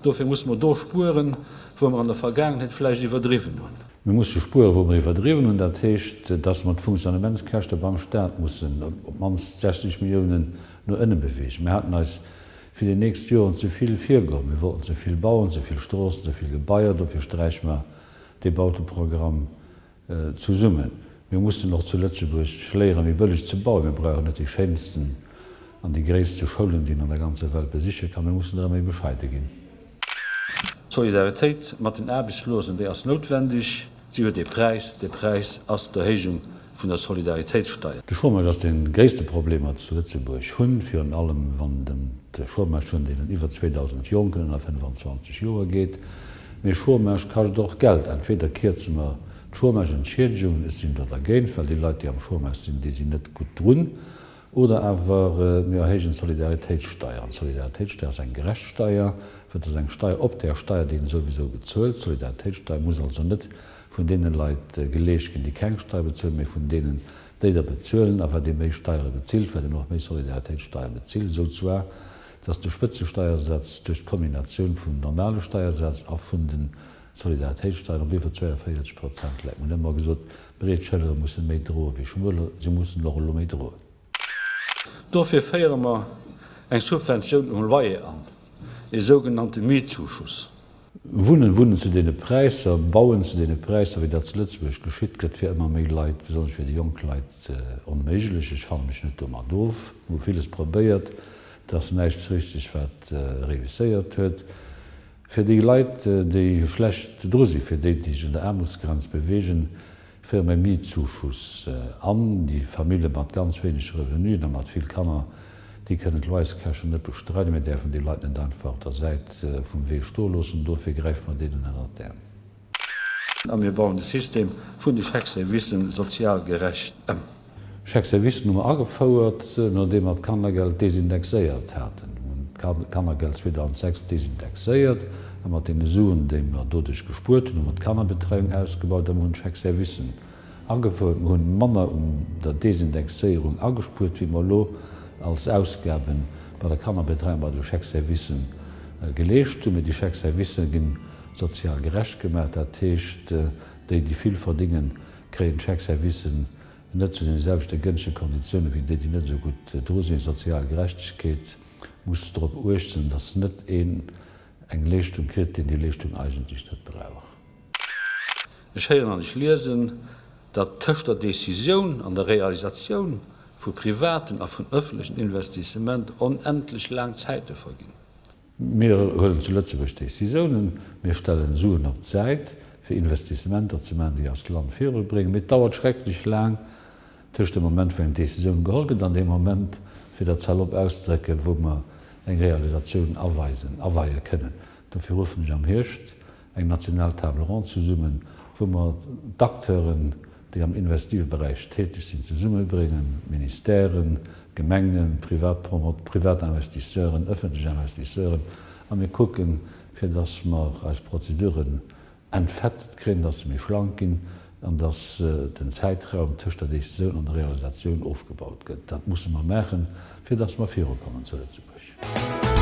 Dofir musse mer do spueren, wou mer an der Vergaangenheet vläicht iwwerdriwwen hunn. Mir musse spueren, wou mer iwwerdriwwen hunn. Dat heescht, dass mer d'Funktionnementskäschte beim Stat mussen op d'mannst 60 Milliounen no ënne beweegen. Mir haten eis fir déi nächst Joren ze vill virgeholl. Mir wollten ze vill bauen, ze vill Stroossen, ze vill Gebaier. Dofir sträiche mer dee Bauteprogramm zesummen. Mir mussen och zu Lëtzebuerg léieren, méi bëlleg ze bauen. Mir brauchen net déi schéinsten an déi gréisste Schoulen, déi een an der ganzer Welt besiche kann. Mir mussen erëm méi bescheide ginn. D'Solidaritéit mat den Aarbechtslosen, déi ass noutwendeg. Si huet ee Präis. Dee Präis ass d'Erhéijung vun der Solidaritéitssteier. De Chômage ass dee gréisste Problem, wat zu Lëtzebuerg hunn, virun allem wann et ëm de Chômage vun deenen iwwer 2.000 Jonken ënner 25 Joer geet. Mee Chômage kascht och Geld. Entweder kierze mer d'Chômageentschiedegung, ech sinn do dergéint, well déi Leit, déi am Chômage sinn, déi sinn net gutt drun, oder awer mir erhéijen d'Solidaritéitssteier. An d'Solidaritéitssteier ass eng gerecht Steier, well et ass eng Steier op där Steier, déi een souwisou bezuelt. D'Solidaritéitssteier muss also net vun deene Leit geleescht ginn, déi keng Steier bezuelen, mee vun deenen, déi der bezuelen. A wat ee méi Steiere bezilt, wat een och méi Solidaritéitssteier bezilt, esou zwar, dass de Spëtzesteiersaz duerch d'Kombinatioun vum normale Steiersaz a vun de Solidaritéitssteieren op iwwer 42 Prozent läit. Mir hunn ëmmer gesot, breet Schëllere musse méi droe wéi schmueler. Si mussen och elo méi droen. Dofir féiere mer eng Subventioun um Loyer an, ee sougenannte Mietzuschuss. Wunnen, Wunnen zu deene Präisser, Bauen zu deene Präisser, wéi dat zu Lëtzebuerg geschitt, gëtt fir ëmmer méi Leit, besonnesch fir déi jonk Leit, onméiglech. Ech fanne mech net domat of. Mir hu villes probéiert, et ass näischt richteg wat réusséiert huet. Fir déi Leit, déi schlecht dru sinn, fir déi, déi sech un der Aarmutsgrenz beweegen, féiere mer e Mietzuschuss an. Déi Famillje mat ganz wéineg Revenuen a mat vill Kanner, déi kënnen d'Loyerskäschten net bestreiden. Mir däerfen déi Leit net einfach op der Säit vum Wee stoe loossen. Dofir gräife mer deenen ënnert d'Äerm. A mir bauen de System vun de Chèque-servicen sozial gerecht ëm. Chèque-servicen hu mer agefouert, nodeem mer d'Kannergeld desindexéiert haten. Mir hunn d'Kannergeld 2006 desindexéiert a mat deene Suen, déi mer doduerch gespuert hunn, hu mer d'Kannerbetreiung ausgebaut a mer hunn d'Chèque-servicen agefouert. Mer hunn manner un der Desindexéierung agespuert, wéi mer elo als Ausgabe bei der Kannerbetreiung, bei de Chèque-servicen geleescht hunn. Mee déi Chèque-servicen gi sozial gerecht gemaach. Dat heescht, déi, déi vill verdéngen, kréien d'Chèque-servicen net zu deene selwechte gënschtege Konditioune wéi déi, déi net esou gutt dru sinn. Sozial Gerechtegkeet muss drop uechten, datt net een eng Leeschtung kritt, deen déi Leeschtung eigentlech net brauch. Ech héieren an ech liesen, datt tëscht der Décisioun an der Realisatioun vu privaten a vun ëffentlechen Investissement onendlech laang Zäite verginn. Mir huelen zu Lëtzebuerg Décisiounen, mir stellen Suen op d'Säit, fir Investissementer ze maachen, déi eist Land virubréngen. Mee et dauert schrecklech laang tëscht dem Moment, wou eng Décisioun geholl gëtt, an deem Moment, fir dat salopp auszedrécken, wou mer eng Realisatioun aweisen, aweie kënnen. Dofir ruffen ech am Hierscht eng national Table ronde zesummen, wou mer d'Acteuren, déi am investive Beräich täteg sinn, zesummebréngen, Ministèren, Gemengen, privat privat Investisseuren, ëffentlech Investisseuren, a mir kucken, fir dass mer eis Prozeduren entfettet kréien, dass se méi schlank ginn an dass den Zäitraum tëscht der Décisioun an der Realisatioun ofgebaut gëtt. Dat musse mer maachen, fir dass mer virukommen zu Lëtzebuerg.